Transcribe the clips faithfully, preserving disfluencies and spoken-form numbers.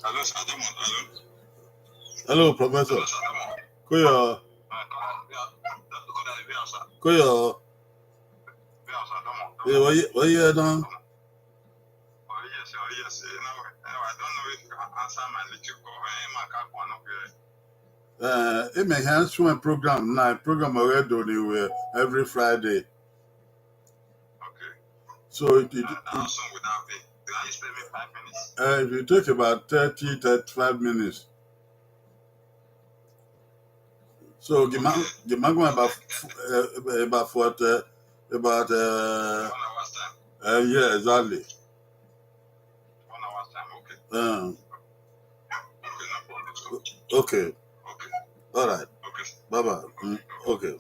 Hello, sir. Come on. Hello. Hello, Professor. Hello, sir. Come on. Koyo. Uh, come on. Yeah. Come on, yeah, sir. Koyo. Yeah, sir. Come on. Come on. Hey, what you, what you had on? Come on. Oh, yes, oh, yes. You know, I don't know if you can answer my little call. Eh, my car phone, okay. Uh, it may have one program now. Program already on the way every Friday. Okay. So it, it, uh, how soon would that be? Can you spare me five minutes? Uh, it will take about thirty, thirty-five minutes. So, give my, give my going about, uh, about forty, about, uh, one hour's time. Uh, yeah, exactly. One hour's time, okay. Um, okay, no problem. Okay. Okay. All right. Okay. Bye-bye. Mm, okay.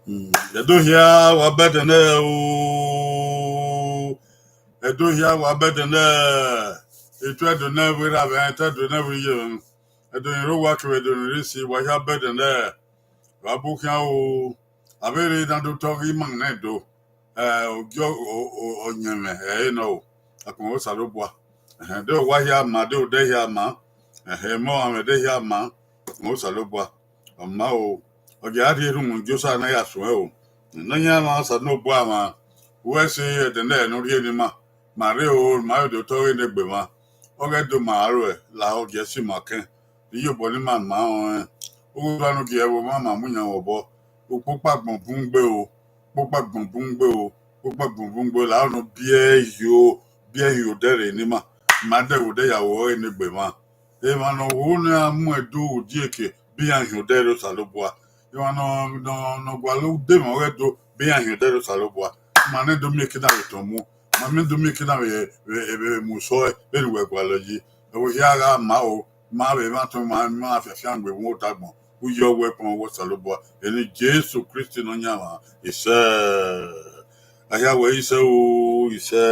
Mm, Ẹdo hia wa bẹdẹ nẹ o. Ẹdo hia wa bẹdẹ nẹ. Etu Ẹdo nẹ vbe ra vẹ, etu Ẹdo nẹ vbe ye. Ẹdo ni rre owa kevbe Ẹdo ni rre isi, wa hia bẹdẹ nẹ. Wa bu khian o. Avbe rre na do tọ ghi ima nẹ do. Ẹ, ogie ọ, ọ, ọ, ọyẹnmwẹ ẹre nọ o. Akpọnmwẹ Osanobua. Ẹhẹn, de owa hia ma, de odẹ hia ma. Ẹhẹn, emọ ọmwẹ de hia ma. Akpọnmwẹ Osanobua. Ọ ma o. Ọ gia rhie erhunmwu Josa na ya suẹn o. Nọyaẹnmwa Osanobua mwa. Wẹ sẹ ẹdẹ nẹ ne u rhie ne ima. Ma rre o, ma vbe do tọ ghe ne egbe mwa. Ọ ghẹ do ma ruẹ, lahọ gie ẹse ima kẹn. Iyobọ ne ima ma rẹn. Ughudua ne u gie ẹvbo mwa ma mu yan vbe obọ. Ukpokpa gbọn bun gbe o. Ukpokpa gbọn bun gbe o. Ukpokpa gbọn bun gbe o. Lahọ ne u biẹ hio, biẹ hio odẹ rre ne ima. Ma dẹ vbe odẹ ya ru ọghe ne egbe mwa. Emwa ne ọ ho ne a mu ẹdẹ udieke, be iran hin odẹ rre Osanobua. Emwa ne ọ, ne ọ, ne ọ gualọ ude emwa ọghe do, be iran hin odẹ rre Osanobua. Ma nẹ do miẹn eke na vbe tọn mu, ma nẹ do miẹn eke na vbe, vbe, vbe mu sọ ẹre, vbene uwẹ gualọ yi. Ẹvbo hia gha ma o, ma vbe mwa tọn, ma, ma fiafian gbe mu ota agbọn. Uyi ọ wẹ kpọnmwẹ Osanobua, eni Jesu Kristi Nọyaẹnmwa, isẹ. A hia wẹ isẹ o, isẹ.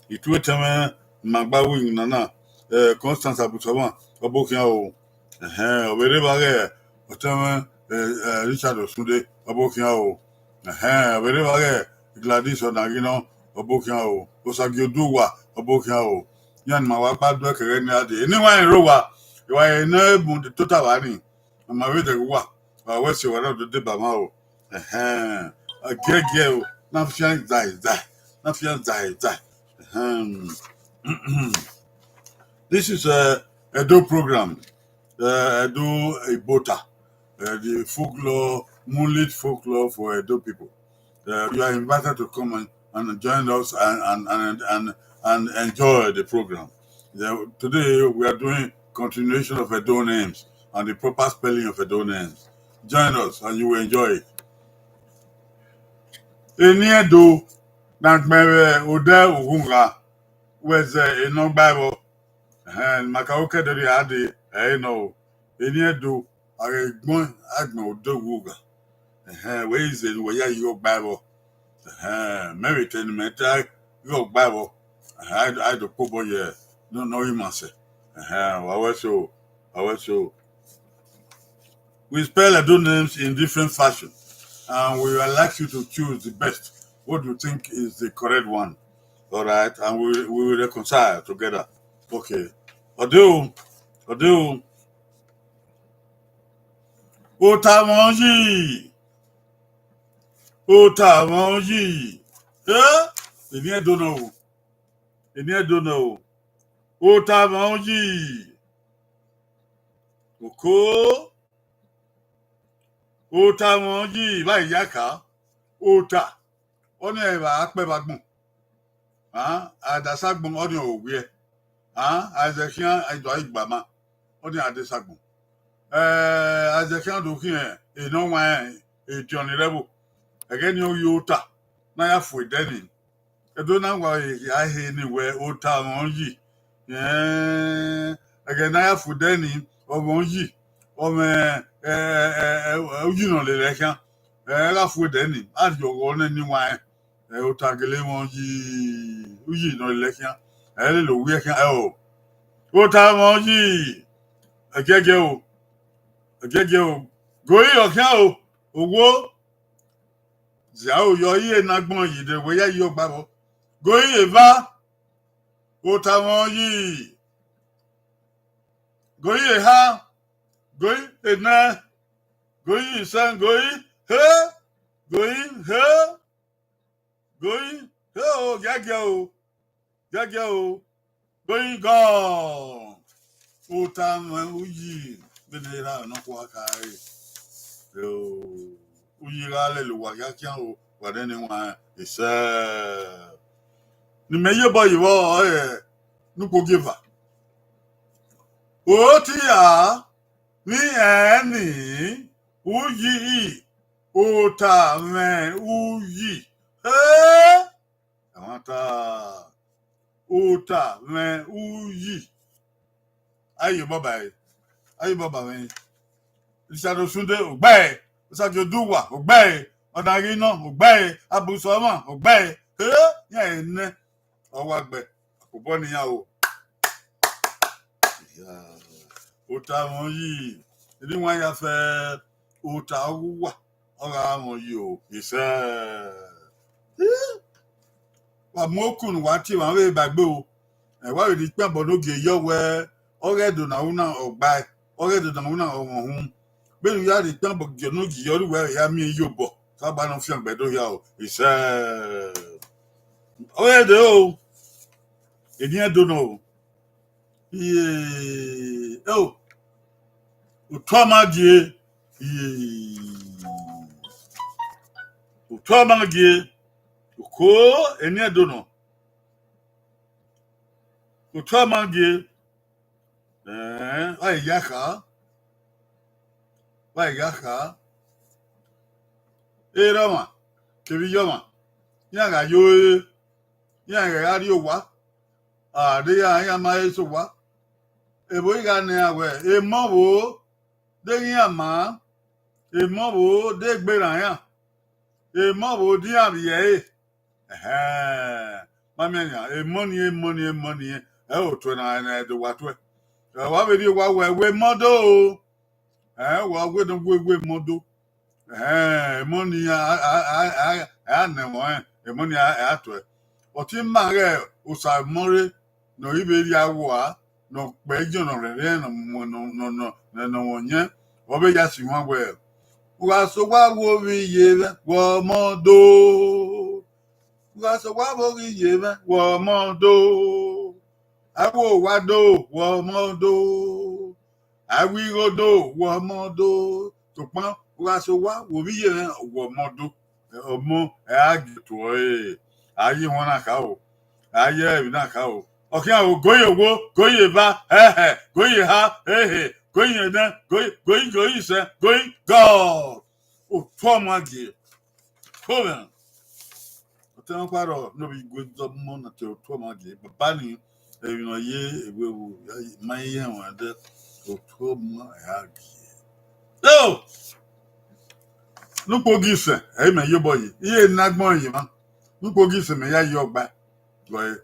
Itu etẹn mwẹ, ma gba wẹ nana, eh, Constance Abusoma, ọ bọ khian o. Ẹhẹn, ọ vbe rre evba ghẹ, ọtẹn mwẹ, eh, eh, Richard Osunde, ọ bọ khian o. Ẹhẹn, ọ vbe rre evba ghẹ, Gladys Ọnaghinọ, ọ bọ khian o. Osagie Oduwa, ọ bọ khian o. Iran ni ma wa gba do ẹkẹghẹ ne a dee. Eni wa rẹn rre owa, wa rẹn ne bun tota vba ni. Ọ ma vbe dẹghe uwa, wa wẹ sẹ wa na do deba mwa o. Ẹhẹn, a giẹgiẹ o, na fian zai zai, na fian zai zai. Ẹhẹn. This is a Edo program, uh, Edo Ibota, uh, the folklore, moonlit folklore for Edo people. Uh, you are invited to come and, and join us and, and, and, and, and enjoy the program. The, today we are doing continuation of Edo names and the proper spelling of Edo names. Join us and you will enjoy it. Eni Ẹdo na gbẹn vbe odẹ Oghungha, wẹ zẹ enọ gba ẹvbo. Ẹhẹn, ma ka ru kẹdẹrriọ a dee, ẹ i re nọ o. Eni Ẹdo, a ghe gbẹn, a gbẹn odẹ Oghungha. Ẹhẹn, wẹ i zẹ ne uwẹ ya ye ọgba ẹvbo. Ẹhẹn, mẹ vbe te ne imẹ ta ghe ọgba ẹvbo. Ẹhẹn, a, a do kpobọ ye ne, ne ọ ghi ma sẹ. Ẹhẹn, wa wẹ so, wa wẹ so. We spell Edo names in different fashion, and we would like you to choose the best. What do you think is the correct one? All right, and we, we will reconcile together. Okay. Ọdẹ o, ọdẹ o. Ota mwẹ uyi. Ota mwẹ uyi. Eh? Eni Ẹdo nọ o. Eni Ẹdo nọ o. Ota mwẹ uyi. Oko. Ota mwẹ uyi, vba ya ka. Ota. Ọnii ẹre vbe a kpẹ vbe agbọn. A, a da sẹ agbọn, ọnii ọ wiẹ. A, a zẹ khian, a do a gba ma. Ọnii a de sẹ agbọn. Ẹ, a zẹ khian do khian, enọ wan ediọn ni rre ẹvbo. Ẹghẹ nii ọ ghi ota, ne a ya fu ẹdẹ nii. Ẹdo na wa a he ni wẹ ota mwẹ uyi. Ẹn, ẹghẹ ne a ya fu ẹdẹ nii, ọ mwẹ uyi, ọ mwẹ, ẹ, ẹ, ẹ, ẹ, uyi ne ọ lele khian. Ẹ gha fu ẹdẹ nii, a rhie ọghọ nẹ ne iwanrẹn. Ẹ, ota gele mwẹ uyi, uyi ne ọ lele khian. Ẹ lele owiẹ khian, ẹ o. Ota mwẹ uyi, ẹgiẹgiẹ o, ẹgiẹgiẹ o. Gori ọ khian o, owo. Zia o yọ iye ne agbọn yi de wẹ ya yi ọgba vbọ. Gori eva, ota mwẹ uyi. Gori eha, gori enẹ, gori isẹn, gori he, gori he, gori he o, giagia o, giagia o, gori gọ. Ota mwẹ uyi, vbene erha nọkhua khare. Eo, uyi gha lele uwa khian khian o, wa nene wan esẹ. Ne imẹ ye obọ yi vbọ ọre ne ukpogieva. Oti a, vbe irẹn ni, uyi i, ota mwẹ uyi. Ẹ, ẹmwata. Ota mwẹ uyi. Aye baba e, aye baba mwẹ. Richard Osunde, ogbae. Osagi Oduwa, ogbae. Ọna ghi nọ, ogbae. Abusọmwa, ogbae. He, iran enẹ ọ wa gbe, obọ ne iran ro. Ota mwẹ uyi, erha iwan ya fẹ ota ọghe uwa, ọ gha mwẹ uyi o, isẹ. Wa mu okun ne uwa tie emwa vbe ba egbe o. Ẹ, wa vbe rhie ikpẹn obọ ne ogie yọ wẹ, ọghe Ẹdo ne a ru na ọ gbae, ọghe Ẹdo ne a ru na ọ mwẹ uhunmwu. Vbene u ya rhie ikpẹn obọ gie ne ogie yọ, ọ rre uwẹ ya miẹn iyobọ, ka ba ne ọ fiangbe do hia o, isẹ. Ọghe Ẹdo o, eni Ẹdo nọ o. Iye, ẹ o, otu ọma gie, iye, otu ọma gie, oko eni Ẹdo nọ, otu ọma gie, ẹn, wa ya kha, wa ya kha, erha ọmwa kevbe iye ọmwa, iran gha yo ore, iran gha rrie owa, a de ya iran ma he sẹ owa. Evbo i gha nọ iran wẹ, emọ vbo de ghi iran ma, emọ vbo de gberra iran, emọ vbo de iran vbiẹ ẹre. Ẹhẹn, ma miẹn nian, emọ ni, emọ ni, emọ ni, ẹ o tuẹ na, ẹne do wa tuẹ. Ẹ, wa vbe rhie owa wẹ, wẹ emọ do o. Ẹ, wa wẹ ne wẹ, wẹ emọ do. Ẹhẹn, emọ ni a, a, a, a, a nẹ ẹmwẹ ọnrẹn, emọ ni a, a tuẹ. Ọ te ma ghẹ osa emọ rre, ne ọ i vbe rhie awua, ne ọ kpẹ igiọn ne ọ rẹnrẹn, ne ọ mu, ne ọ, ne ọ, ne ọ, ne ọ mwẹ ọyẹn, ọ vbe ya si wan wẹ, u gha sẹ owa vbe ovbi iye mwẹ, wẹ ọmọ do. U gha sẹ owa vbe ovbi iye mwẹ, wẹ ọmọ do. A wẹ owa do, wẹ ọmọ do. A wẹ igho do, wẹ ọmọ do. Sokpan u gha sẹ owa vbe ovbi iye mwẹ, wẹ ọmọ do. Ọmọ, ẹ a gie otu ọre, a ye ihuan na kha o, a ye ẹvbi na kha o. Ọ khian o, goye owo, goye eva, hẹhẹ, goye eha, hehe, goye ẹnẹ, goye, goye, goye isẹ, goye God. Otu ọma gie. Ko mwẹ. Ọtẹn ọkpa rọ ne ovbi igue dọmọ na te otu ọma gie. Baba ni, emwi ne ọ ye ewewu, ma i ye ẹmwẹ dẹ, otu ọma ẹre a gie. Yo! Ne ukpogi isẹn, ẹ i mẹ ye obọ ye, iye ne agbọn ye mwa. Ne ukpogi isẹn mẹ ya ye ọgba, gọ ẹre,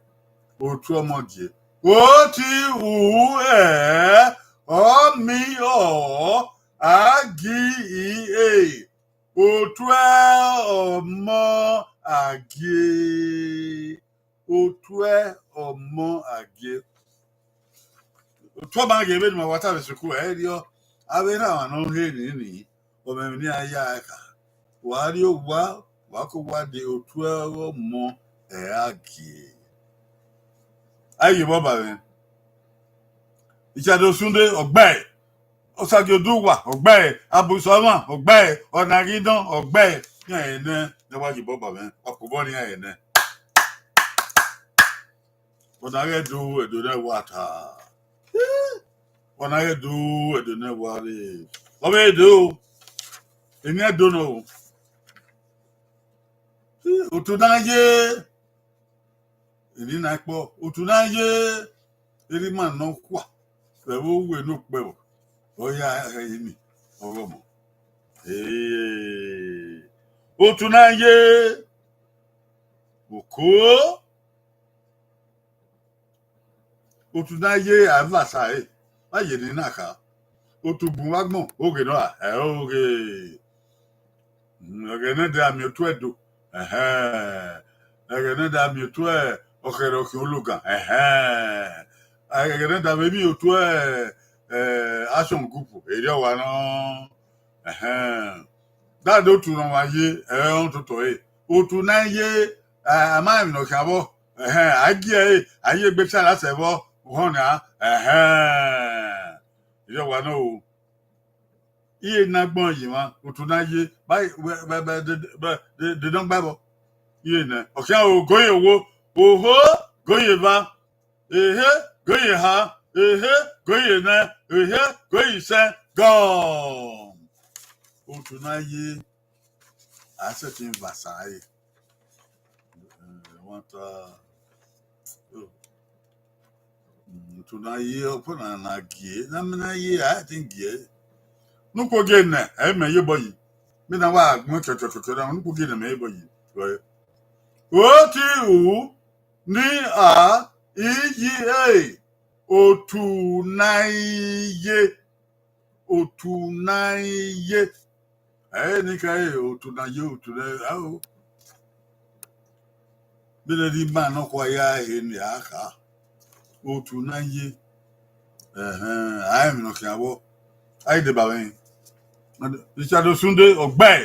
otu ọma gie. Oti u ẹ, ọ mi ọ, a gi i e. Otuẹ ọmọ a gie, otuẹ ọmọ a gie. Otu ọma gie vbene ima wa ta vbe sukuru, ẹ i rriọ, avbe erha mwa ne ọ rre nini, ọ mwẹ emwi ne iran ya ẹre kha. Wa rrie owa, wa ke owa dee, otuẹ ọmọ ẹre a gie. A i ye obọ ba mwẹ. Richard Osunde, ọgbae. Osagi Oduwa, ọgbae. Abusọmwa, ọgbae. Ọna ghi nọ, ọgbae. Iran enẹ ne wa ye obọ ba mwẹ, wa ke obọ ne iran enẹ. Ọna ghẹ do, Ẹdo ne wa ta. Ọna ghẹ do, Ẹdo ne wa rre. Ọ vbe do, eni Ẹdo nọ o. Otu na ye, eni na kpọ, otu na ye, erha ima nọ kua, vbe ẹvbo uwẹ ne okpẹvbo, ọ ya hẹ eni, ọghe ọmọ. Ee, otu na ye, oko, otu na ye, a vbe asa ẹre, a ye eni na kha. Otu bun vbe agbọn, oghe nọ ra, ẹ oghe. Ẹghẹ ne da miẹn otu Ẹdo, ẹhẹn. Ẹghẹ ne da miẹn otu ọkhẹrẹ ọkhian ologan, ẹhẹn. Ẹghẹ ne da vbe miẹn otu, ẹ, Action Group, erriọ wa nọ, ẹhẹn. Da do otu ne ọmwa ye, ẹ, ọ totọ ẹre. Otu na ye, a ma rẹn emwi ne ọ khian vbọ, ẹhẹn, a gie ẹre, a ye egbe sara sẹ vbọ, uhọn nia, ẹhẹn. Erriọ wa nọ o. Iye ne agbọn ye mwa, otu na ye, ba, ba, ba, de, ba, de, de nọ gba vbọ. Iye nẹ, ọ khian o, goye owo, oho, goye eva, ehe, goye eha, ehe, goye ẹnẹ, ehe, goye isẹn, gọm. Otu na ye, a sẹtin vbe asa ẹre. Eh, wanta, oh. Otu na ye ọkpọ na na gie, na mẹ na ye, a te gie. Ne ukpo gie nẹ, ẹ mẹ ye obọ yi. Mẹ na wa gbọn kẹkẹkẹkẹ na, ne ukpo gie nẹ, mẹ ye obọ yi. O T U ni a i yi e, otu na i ye, otu na i ye. Ẹ ni ka e, otu na ye, otu na i ye, ao. Vbene erha ima nọkhua ya ehe ne a kha, otu na i ye. Ẹhẹn, a rẹn emwi ne ọ khian vbọ, a i deba mwẹ. Richard Osunde, ọ gbae.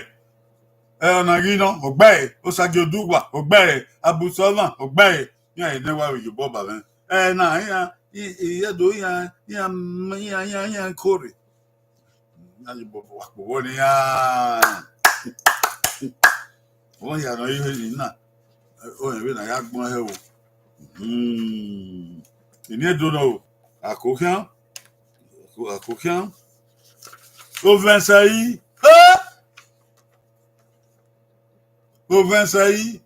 Ẹ, ọna ghi nọ, ọ gbae. Osagie Oduwa, ọ gbae. Abu Sọmwa, ọ gbae. Iran ehe ne wa vbe ye obọ ba mwẹ. Ẹ na, iran, i, i, ẹdo iran, iran, iran, iran, iran kore. Iran ye obọ wa kpe obọ ne iran. Ọmọ hia nọ ye ehe ni na, ọnrẹn vbene a ya gbọn ẹhẹ o. Hmm. Eni Ẹdo nọ o, a ko khian, a ko khian. Ovẹn sẹ yi, eh! Ovẹn sẹ yi,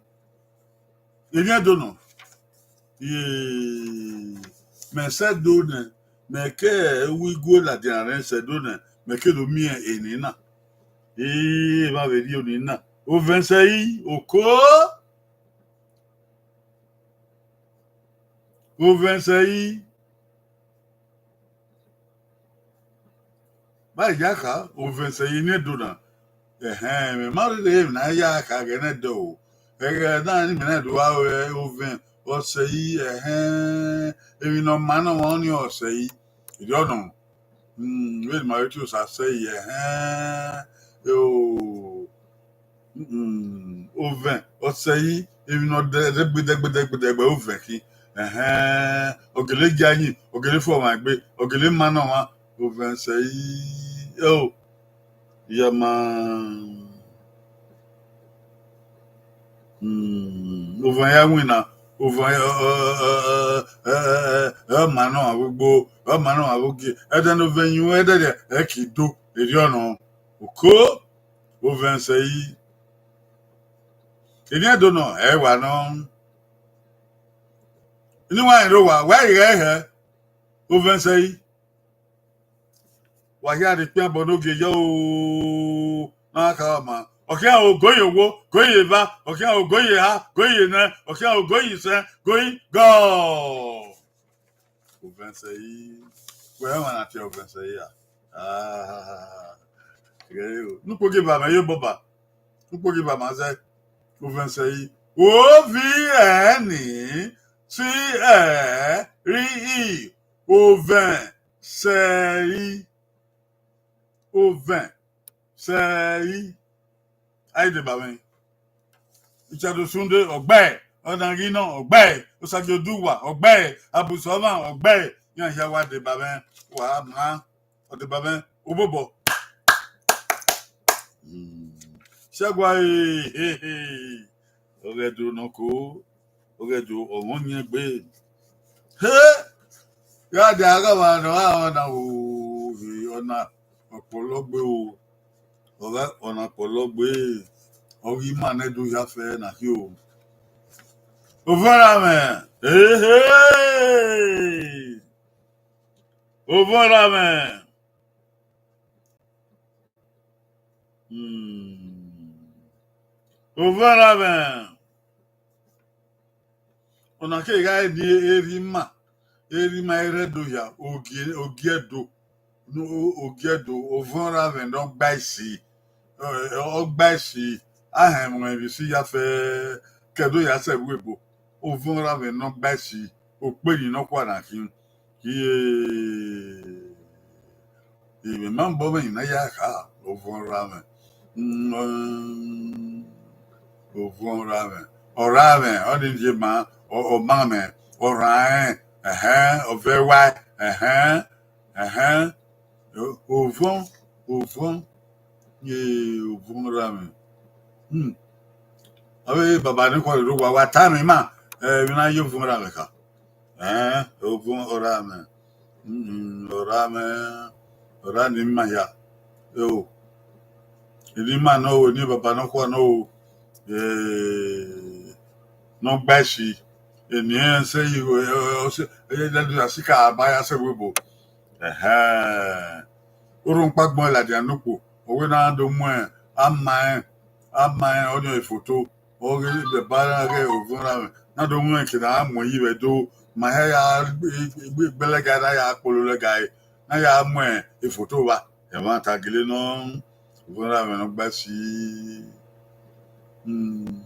Eni Ẹdo nọ. Ye, mẹ sẹ Ẹdo nẹ, mẹ ke ru igue ladian rẹn sẹ Ẹdo nẹ, mẹ ke do miẹn eni na. Ee, emwa vbe rhie oni na. Ovẹn sẹ yi, oko. Ovẹn sẹ yi. Vbe a ya kha, ovẹn sẹ yi ne Ẹdo na. Ẹhẹn, mẹ ma rherhe emwi ne a ya kha ghẹ ne Ẹdo o. Ẹghẹ na ni mẹ na do aro ovẹn, ọ sẹ yi, ẹhẹn, emwi ne ọ ma nọ ọmwa ọnii ọ sẹ yi. Erriọ nọ. Hmm, vbene ma vbe tie Osa sẹ yi, ẹhẹn, o. Mm, ovẹn, ọ sẹ yi, emwi ne ọ dẹ, dẹgbe, dẹgbe, dẹgbe, dẹgbe, ovẹn khin. Ẹhẹn, ọ gele gia yi, ọ gele fo ọmwa egbe, ọ gele ma nọ ọmwa, ovẹn sẹ yi, o, ya ma. Mm, ovẹn ya winna, ovẹn, ọ, ọ, ọ, ọ, ọ, ọ, ọ, ọ ma nọ ọmwa vbe ugbo, ọ ma nọ ọmwa vbe ogie, ẹdẹ ne ovẹn yin ẹdẹdẹ, ẹ ki do, erriọ nọ. Oko, ovẹn sẹ yi. Eni Ẹdo nọ, ẹ wa nọ. Eni wa rẹn rre owa, wa i ghẹ hẹ, ovẹn sẹ yi. Wa hia rre ikpian bọ ne ogie yọ o, na kha ọma. Ọ khian o, go ye owo, go ye eva, ọ khian o, go ye eha, go ye enẹ, ọ khian o, go ye isẹn, go yi gọ. Ovẹn sẹ yi. Wẹ ọmwa na tie ovẹn sẹ yi a? Ah, ghẹ o. Ne ukpo gie ba mẹ ye obọ ba. Ne ukpo gie ba ma zẹ. Ovẹn sẹ yi. O vi ẹn ni si ẹ ri i. Ovẹn sẹ yi. Ovẹn sẹ yi. A i deba mwẹ. Richard Osunde, ọ gbae. Ọna ghi nọ, ọ gbae. Osagie Oduwa, ọ gbae. Abu Sọmwa, ọ gbae. Iran hia wa deba mwẹ, wa ma, ọ deba mwẹ, obobọ. Hmm. Sẹgua, eh, eh, eh. Ọghe Ẹdo nọ ko, ọghe Ẹdo ọmọ yin egbe. He! Ya dia gha vba nọ, a ọna o, he, ọna ọkpọlọ gbe o. Ọ gha ọna ọkpọlọ gbe, ọ ghi ma nẹ do ya fẹ na khin o. Ovẹn ra mwẹ, ehe! Ovẹn ra mwẹ. Hmm. Ovẹn ra mwẹ. Ọna kegha eni erha ima, erha ima i rre Ẹdo hia, Ogie, Ogie Ẹdo, no, Ogie Ẹdo, ovẹn ra mwẹ ne ọ gba isi, ọ, ọ gba isi, a họn ẹmwẹ vbe isi ya fẹ, ke Ẹdo ya sẹ vbe ebo, ovẹn ra mwẹ ne ọ gba isi, okpeni nọkhua na khin. Iye, imẹ ma bọ mwẹ na ya kha, ovẹn ra mwẹ. Mm, ovẹn ra mwẹ. Ọ ra mwẹ, ọ ni ye ma, ọ, ọ ma mwẹ, ọ ra rẹn, ẹhẹn, ọ vẹ wa, ẹhẹn, ẹhẹn. O-, ovẹn, ovẹn, ye ovẹn ra mwẹ. Hmm. Avbe baba ne khuan rre owa, wa tama ima, eh, emwi na ye ovẹn ra mwẹ kha. Ẹn, ovẹn ọra mwẹ. Mm, ọra mwẹ, ọra ne ima hia. Eo. Eni ima nọ o, eni baba nọkhua nọ o. Eh, ne ọ gba isi. Eni ẹnrẹn sẹ igho, ọ, ọ, ọ sẹ, ẹ, ẹ, ẹ, sikẹ a ba ya sẹ vbe ebo. Ẹhẹn. Orhunmwuda agbọn ladian ne okhuo, ọ wẹ ne a do mu ama ẹn, ama ẹn, ọnii foto, ọ ghe bẹba na ghe ovọn ra mwẹ, na do mu ẹn ke na mu ẹn yi vbe do, ma hẹ ya gbe, gbe, gbe lẹga na ya kpolo lẹga ẹre, na ya mu ẹn foto vba. Ẹmwata gele nọ, ovọn ra mwẹ ne ọ gba si. Hmm.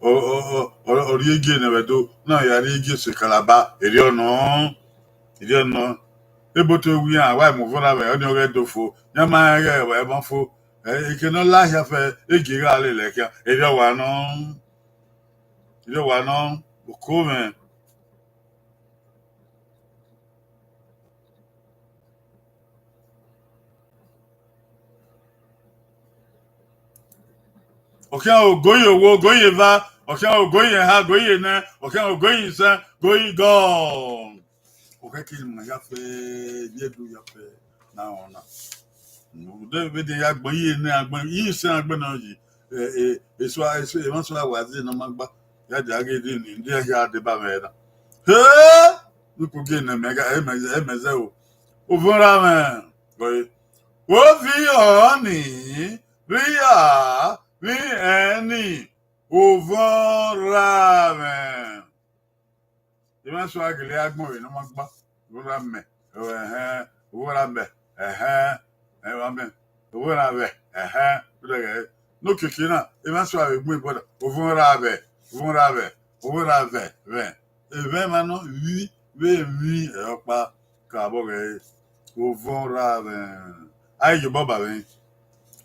Ọ, ọ, ọ, ọ, ọ rhie gie ne ẹvbo Ẹdo, na ya rhie gie sẹ Kalaba, erriọ nọ, erriọ nọ. Ebo te wi iran, wa mu ovọn ra mwẹ, ọnii ọ ghẹ do fo, ne ma rẹn ghẹ ẹmwẹ fo. Ẹ, eke ne ọ la hia fẹ, e gie gha lele khian, erriọ wa nọ, erriọ wa nọ, oko mwẹ. Ọ khian ogoyi owo, ogoyi eva, ọ khian ogoyi eha, ogoyi enẹ, ọ khian ogoyi isẹn, ogoyi igọ. Ọ khẹke ma ya fẹ, ye do ya fẹ, na ọ na. Vbe de ya gbẹn iye nẹ, agbẹn, iye isẹn agbẹn na yi, e, e, eso, eso, emwa eso a wa zẹ ne ọ ma gba, ya dia ghe de ni, de ya deba mwẹ na. He! Nukpo gie ne mẹ ga, e mẹ, e mẹ zẹ o. Ovọn ra mwẹ, gọe. Ovi ọni, rhia, vbi ẹni, ovọn ra mwẹ. Emwa eso a gele agbọn vbe ne ọ ma gba, ovbo ra mẹ, ẹhẹn, ovbo ra mẹ, ẹhẹn, ẹmwẹ, ovbo ra vẹ, ẹhẹn, ne okiekie na, emwa eso a vbe gbẹn brother, ovbo ra vẹ, ovbo ra vẹ, ovbo ra vẹ, vẹ, evẹn emwa nọ, vbi, vbe emwi, ẹ, ọkpa, ka vbọ ghẹ, ovbo ra vẹ, a i ye obọ ba mwẹ.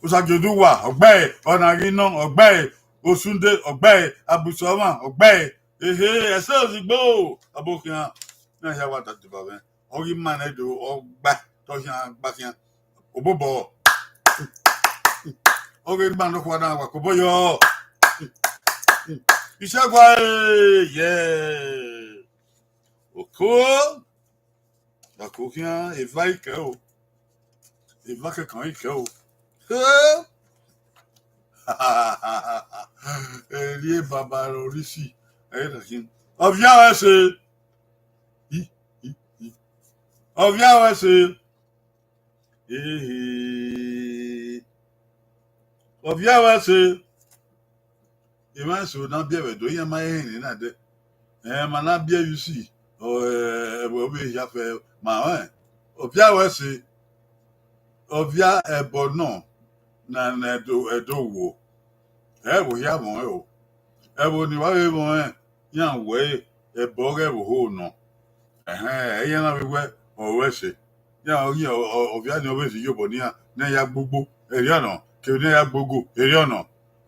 Osagie Oduwa, ọ gbe ẹe, ọna ghi nọ, ọ gbe ẹe, Osunde, ọ gbe ẹe, Abusuọmwa, ọ gbe ẹe, ehe, ẹse ozigbo, ọbo khian, na hia wa da deba mwẹ, ọ ghi ma nẹ do, ọ gba, te ọ khian gba khian, obobọ, ọ ghi ma nọkhua na wa kobọ yọ, Isegua, e, yẹ, oko. Ako khian, eva i kẹ o. Eva kẹkan i kẹ o. He! Erriẹ baba rọ rhisi. Ẹ i na khin. Ọvia ọre ẹse. Hi, hi, hi. Ọvia ọre ẹse. Ehe. Ọvia ọre ẹse. Emwa eso na biẹ vbe Ẹdo, iran ma rẹn na dẹ. Ẹ, ma na biẹ vbe usi, ọ, ẹ, ẹvbo vbe hia fẹ, ma rẹn. Ọvia ọre ẹse, ọvia ẹbọ nọ, na, na Ẹdo, Ẹdo wo. Ẹ, ẹvbo hia mwẹ o. Ẹvbo ni wa vbe mwẹ, iran wẹ ẹbọ ọghe ẹvbo ho nọ. Ẹhẹn, iran na vbe wẹ, ọre ẹse. Iran ọ ghi, ọ, ọ, ọvia ni ọ vbe rhie iyobọ ne iran, ne iran ya gbogbo, erriọ nọ, kevbe ne iran ya gbogo, erriọ nọ.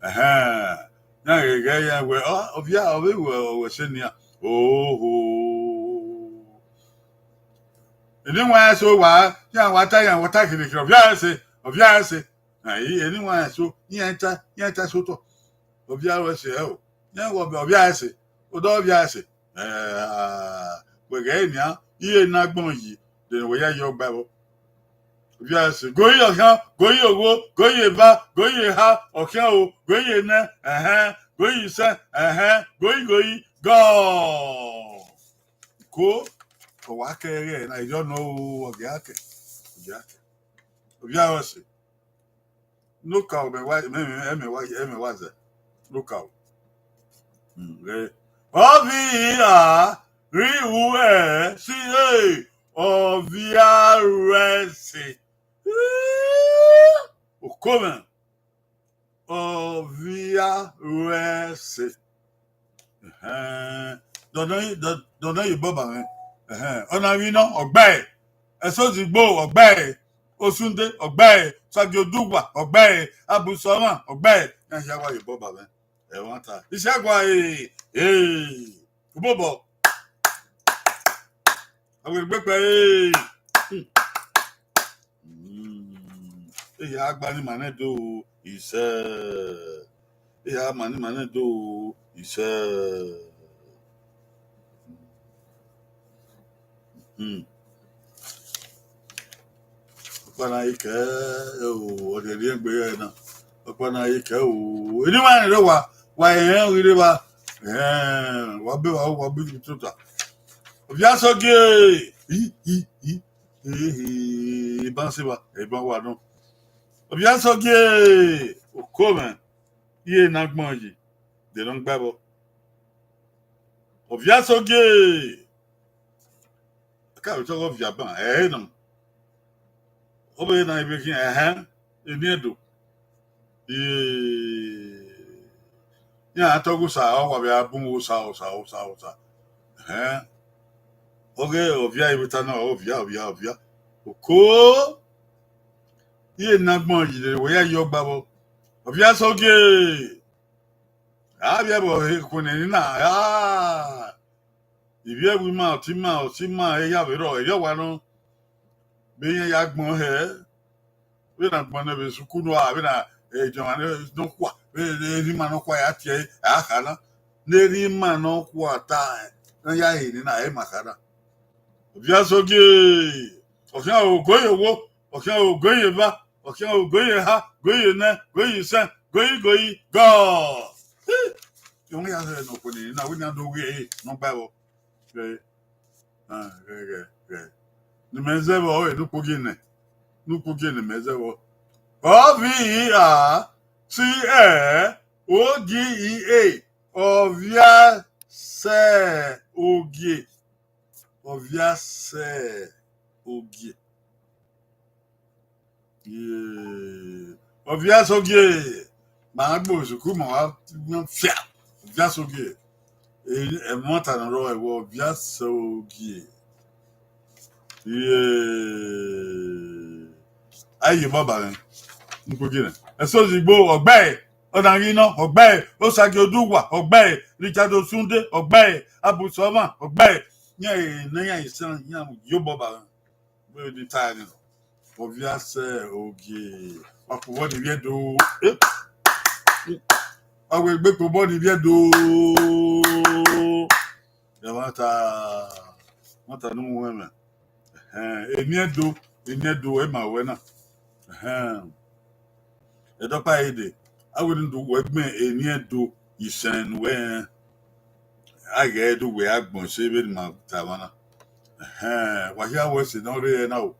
Ẹhẹn. Iran ghẹ ghẹ iran wẹ, ọ, ọvia, ọ vbe wẹ, ọ wẹ ẹse nian. Oho. Eni wan ẹse wa, iran wa ta, iran wa ta kherhe kherhe, ọvia ẹse, ọvia ẹse. Ai, eni wan ẹse, iran ta, iran ta sotọ. Ọvia ẹse ẹ o. Iran wẹ ọvia ẹse, odọ ọvia ẹse. Ẹ, wẹ ghẹ nian, iye ne agbọn yi, de wẹ ya yọ gba vbọ. Ọvia ẹse, goyi ọkhian, goyi owo, goyi eva, goyi eha, ọkhian o, goyi enẹ, ẹhẹn, goyi isẹn, ẹhẹn, goyi goyi, gọ. Ko, ọ wa kẹ ẹghẹ na, erriọ nọ o, ọ ghi a kẹ, ọ ghi a kẹ. Ọvia ẹse. Nokaro mẹ wa, mẹ, mẹ, mẹ wa, mẹ wa zẹ. Nokaro. Hmm, re. Ọvia rri uwẹ si, e, ọvia ruẹ ẹse. Oko mwẹ. Ọvia ruẹ ẹse. Ẹhẹn. Dọdọ yi, dọ-, dọdọ yi bọba mwẹ. Ẹhẹn. Ọna vbe nọ, ọ gbe ẹe. Ẹse ozigbo, ọ gbe ẹe. Osunde, ọ gbe ẹe. Osagie Oduwa, ọ gbe ẹe. Abusuọmwa, ọ gbe ẹe. Iran hia wa ye bọba mwẹ. Ẹmwata. Isegua, e, e. Obobọ. Awerriegbe kpẹre. Hmm. Hmm. Eya gba ni ma nẹ do isẹ. Eya ma ni ma nẹ do isẹ. Hmm. Ọkpa na i kẹ o, ọ rhiẹrhiẹ egbe ẹre na. Ọkpa na i kẹ o. Eni wa rẹn rre owa, wa rẹn rre evba. Ẹhẹn, wa be wa wa be tota. Ovbi Asogie. I i i. Ehe, eban se ba, eban wa nọ. Ovbi Asogie. Oko mwẹ. Iye ne agbọn yi, de ne ọ gba ẹvbo. Ovbi Asogie. Ka vbe tọghe ovbi aban, ẹre na. Ọ vbe na ivbe khian, ẹhẹn, eni Ẹdo. Iran tọghe Osa, ọ wa vbe a bun Osa, Osa, Osa, Osa. Ẹhẹn. Ọghe ovia ivbe ta na, ovia, ovia, ovia. Oko. Iye ne agbọn yi, de wẹ ya yi ọgba vbọ. Ovbi Asogie. A vbe ẹvbo ehe khuẹnnẹ ni na, a. Ivbi ẹvbo ima, ọtẹn ima, ọtẹn ima, eya vbe rrọọ, erriọ wa nọ. Vbe iran ya gbọn hẹ, vbene agbọn nẹ vbe sukunu a, vbene, eh, idiọnmwa nọkhua, vbene erha ima nọkhua ya tie ẹre, a kha na. Ne erha ima nọkhua ta, ne ọ ya he nena, ẹ ma kha na. Ovbi Asogie, ọ khian ogo ye owo, ọ khian ogo ye eva, ọ khian ogo ye eha, ogo ye enẹ, ogo ye isẹn, ogo ye igoyi, gọ. Emwi ya zẹ ne okhuo ni na, wẹ ne a do ghe ẹre ne ọ gba ẹvbo. Ghẹ, ah, ghẹ, ghẹ, ghẹ. Ne imẹ zẹ vbọ, ọre ne ukpogie nẹ, ne ukpogie ne imẹ zẹ vbọ. O V I A C E O G I E, Ovbi Asogie. Ovbi Asogie. Ye, Ovbi Asogie. Ma gbe osuku ma wa fia. Ovbi Asogie. E, ẹmwata ne ọ rrọọ ẹvbo Ovbi Asogie. Ye, a ye obọ ba mwẹ. Nkogie nẹ. Ẹsozigbo, ọ gbe ẹre. Ọna ghi nọ, ọ gbe ẹre. Osagie Oduwa, ọ gbe ẹre. Richard Osunde, ọ gbe ẹre. Abu Sọmwa, ọ gbe ẹre. Iran ne iran isan, iran ye obọ ba mwẹ. Vbene I ta ẹre nọ. Ovbi Asogie. Wa kpobọ ne ivbi Ẹdo. Eh. Wa wẹ egbe kpobọ ne ivbi Ẹdo. Ẹmwata, ẹmwata ne u mwẹ mwẹ. Ẹhẹn, eni Ẹdo, eni Ẹdo, ẹ ma wẹ na. Ẹhẹn. Ẹdọkpa ẹre dee, a wẹ ne u do wẹ gbẹn eni Ẹdo isẹn ne uwẹ rẹn. A ghẹ do wẹ agbọn ẹse vbene ima ta mwa na. Ẹhẹn, wa hia wẹ ẹse ne ọ rre ẹre na o.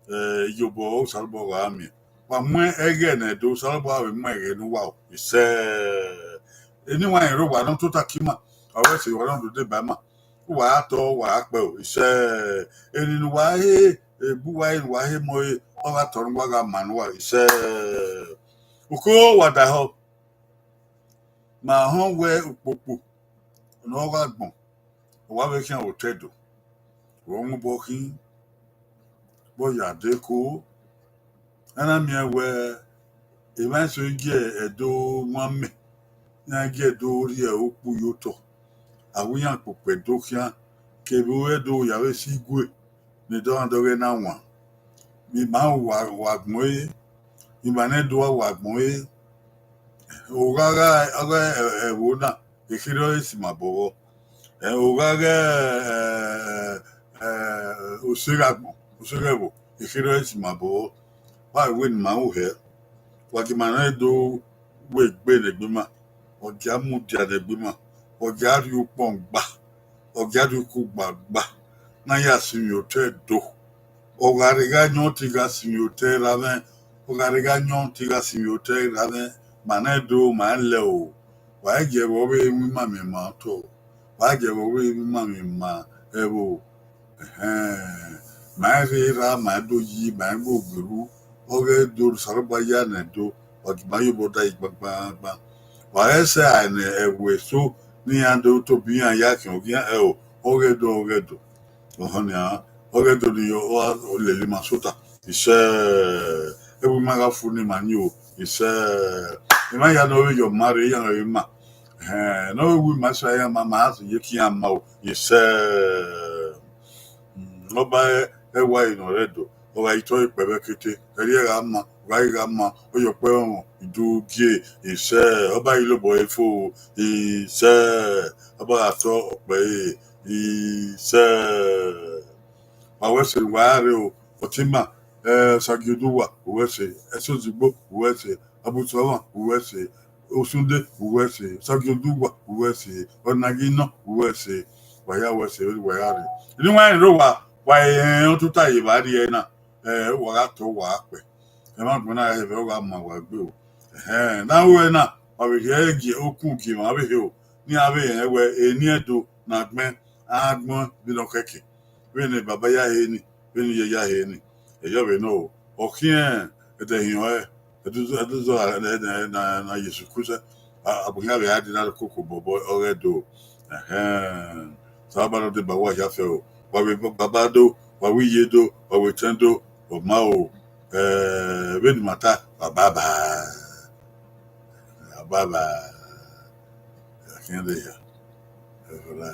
Eh, iyobọ Osanobua gha miẹn. Wa mu ẹghẹ ne Ẹdo, Osanobua vbe mu ẹghẹ ne uwa o. Isẹ, eni wa rẹn rre owa ne ọ tota ke ima, ọ wẹ ẹse wa na do deba ima. Uwa ra tọ, uwa ra kpẹ o. Isẹ, eni ne uwa he, egbe uwa he ne uwa he mọ re, ọ gha tọ ne uwa gha ma ne uwa. Isẹ, uko wa daehọ. Ma họn wẹ ukpokpo ne ọ gha gbọn, ọ wa vbe khian otọ Ẹdo, ọ mu obọ khin, vbe ọ ya deko, a na miẹn wẹ emwa eso i gie Ẹdo wan mẹ, iran gie Ẹdo rhie ukpu ye otọ, a wẹ iran kpokpo Ẹdo khian, kevbe Ẹdo ya vbe si igue ne dọmwadẹ ọghẹ na wan. Ima wa, wa gbọn ẹre, ima ne Ẹdo wa gbọn ẹre, ogha gha, ọghe ẹvbo na, ekherhe ọre si ma bọ vbọ. Ẹ, ogha ghe, ẹ, ẹ, oseghe agbọn, oseghe ẹvbo, ekherhe ọre si ma bọ vbọ. Wa wẹ ne ima ru hẹ, wa gie ima ne do wẹ egbe ne egbe ima, wa gia mudia ne egbe ima, wa gia rhie ukpọn gba, wa gia rhie uku gba gba, ne a ya sinmwi otọ Ẹdo. Ọ gha rhe gha yọn te I gha sinmwi otọ erha mwẹ, ọ gha rhe gha yọn te I gha sinmwi otọ erha mwẹ, ma na do ma lẹ o. Wa i gie ẹvbo ọvbehe mu ima miẹn ma otọ, wa i gie ẹvbo ọvbehe mu ima miẹn ma ẹvbo. Ẹhẹn, ma i rhe erha, ma i do yi, ma i gbe ogberhu, ọghe Ẹdo Osanobua ya ne Ẹdo, wa gie ima ye obọ da yi gbangban. Wa ghẹ sẹ a ne ẹvbo eso ne iran do tobọ iran ya khian oghian ẹo, ọghe Ẹdo, ọghe Ẹdo. Ọhọn nian, ọghe Ẹdo ni ọ, ọ lele ima sota. Isẹ, ẹvbo ima gha fu ne ima ni o. Isẹ, ima ya ne ọ vbe yọ ma rre, iran rre ima. Ẹhẹn, ne ọ vbe wu ima sẹ iran ma, ma a sẹ ye ke iran ma o. Isẹ, mm, ọba ẹwae nọ rre Ẹdo, ọ gha itọ ikpẹvbe kete, ẹrriẹ gha ma, ọ gha gha ma, ọ yọ ọkpẹ ọmọ, idugie, isẹ, ọba ilobọ ẹre fo, isẹ, ọba gha tọ ọkpẹ ẹre, isẹ. Wa wẹ ẹse, wa ra rre o, ọtẹn ima, eh, Osagie Oduwa, u wẹ ẹse, Ẹsozigbo, u wẹ ẹse, Abu Sọmwa, u wẹ ẹse, Osunde, uwẹ ẹse. Sagioduwa, uwẹ ẹse. Ọnaghinọ, uwẹ ẹse. Wa ya wẹ ẹse, vbene wa ya rre. Eni wa rẹn rre owa, wa rẹn ọtuta ye evba rrie na, ẹ, wa gha tọ, wa kpẹ. Ẹmwẹ agbọn na hẹ vbe ọ gha ma wa egbe o. Ẹhẹn, ne a ru ẹre na, wa vbe rhie ẹre gie okun gie emwa vbe he o. Ne iran vbe rẹn wẹ eni Ẹdo ne agbọn, agbọn vbene ọ khẹke. Vbene baba ya he ni, vbene iye ya he ni. Ẹyọ vbe nọ o. Ọ khian ẹdẹ hin ọnrẹn, ẹdẹ uzo, ẹdẹ uzo na, na, na, na Jesu Kristi. A, agbọn hia vbe a di na koko bọbọ ọghe Ẹdo. Ẹhẹn. Osanobua ne ọ deba uwa hia fẹ o. Wa vbe baba do, wa vbe iye do, wa vbe etẹn do, ọ ma o. Ẹ, vbene ima ta, wa baba. Wa baba. A khian de ya. Ẹ, ọla.